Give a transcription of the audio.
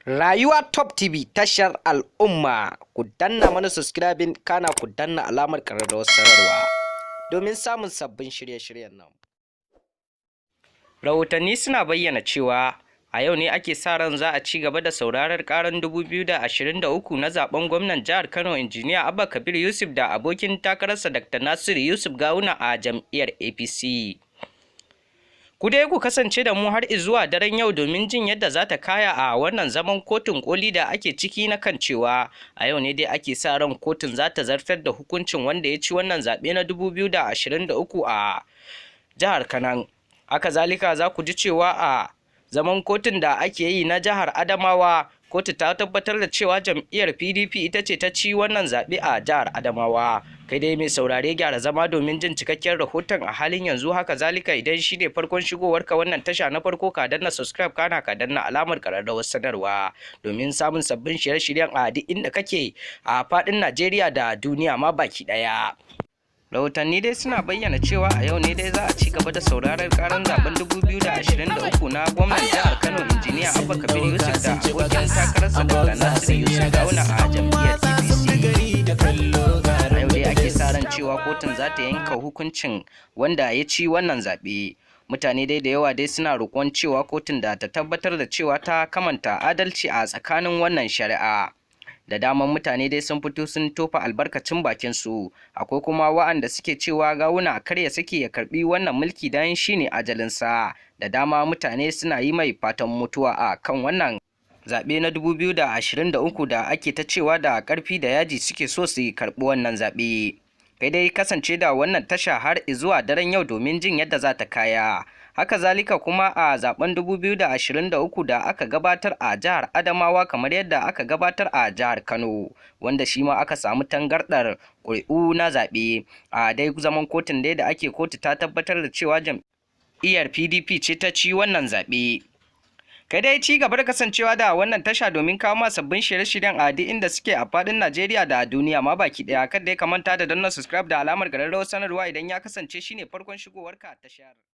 Rayuwa Top TV, tashar al'umma. Ku danna mana subscribing, kana ku danna alamar ƙararrawar sanarwa domin samun sabbin shirye-shiryen nan. Rahotanni suna bayyana cewa a yau ne ake sa ran za a ci gaba da sauraron karar 2023 na zaben gwamnan jihar Kano, Injiniya Abba Kabir Yusuf, da abokin takararsa Dr. Nasiru Yusuf Gawuna a jam'iyyar APC. Ku dai ku kasance da mu har zuwa daren yau domin jin yadda za ta kaya a wannan zaman kotun koli da ake ciki na kan cewa a yau ne dai ake sa ran kotun za ta zartar da hukuncin wanda ya ci wannan zaɓe na 2023 a jihar Kano. Haka zalika, za ku ji cewa a zaman kotun da ake yi na jihar Adamawa, kotu ta tabbatar da cewa jam'iyyar PDP ita ce ta ci wannan zaɓe a jihar Adamawa. Kai dai mai saurare, gyara zama domin jin cikakken rahoton a halin yanzu. Haka zalika, idan shi ne farkon shigowarka wannan tasha na farko, ka danna subscribe, kana ka danna alamar ƙararrawar sanarwa domin samun sabbin shirye-shiryen a duk inda kake a faɗin Najeriya da duniya ma baki ɗaya. Rahotanni dai suna bayyana cewa a yau ne dai za a ci gaba da sauraron karar zaben 2023 na gwamnan jihar Kano, Injiniya Abba Kabir Yusuf, da abokin takararsa Dr. Nasiru Yusuf Gawuna a jam'iyyar APC. A yau dai ake sa ran cewa kotun za ta yanka hukuncin wanda ya ci wannan zaɓe. Mutane dai da yawa dai suna roƙon cewa kotun da ta tabbatar da cewa ta kamanta adalci a tsakanin wannan shari'a. Da daman mutane dai sun fito sun tofa albarkacin bakin su. Akwai kuma wa'anda suke cewa Gawuna kar ya sake ya karbi wannan mulki dan shine ajalinsa. Da dama mutane suna yi mai fatan mutuwa a kan wannan zaɓe na 2023 da ake ta cewa da ƙarfi da yaji suke so su karɓi wannan zaɓe. Kai dai kasance da wannan tasha har zuwa daren yau domin jin yadda za ta kaya. Haka zalika kuma, a zaben 2023 da aka gabatar a jihar Adamawa, kamar yadda aka gabatar a jihar Kano, wanda shi ma aka samu tangardar ƙuri'u na zaɓe, a dai zaman kotun dai da ake, kotu ta tabbatar da cewa jam'iyyar PDP ce ta ci wannan zaɓe. Kai dai ci gaba da kasancewa da wannan tasha domin kawo ma sabbin shirye-shiryen a duk inda suke a faɗin Najeriya da duniya ma baki ɗaya. Kada dai ka manta da danna subscribe da alamar ƙararrawar sanarwa idan ya kasance shine farkon shigowarka tashar.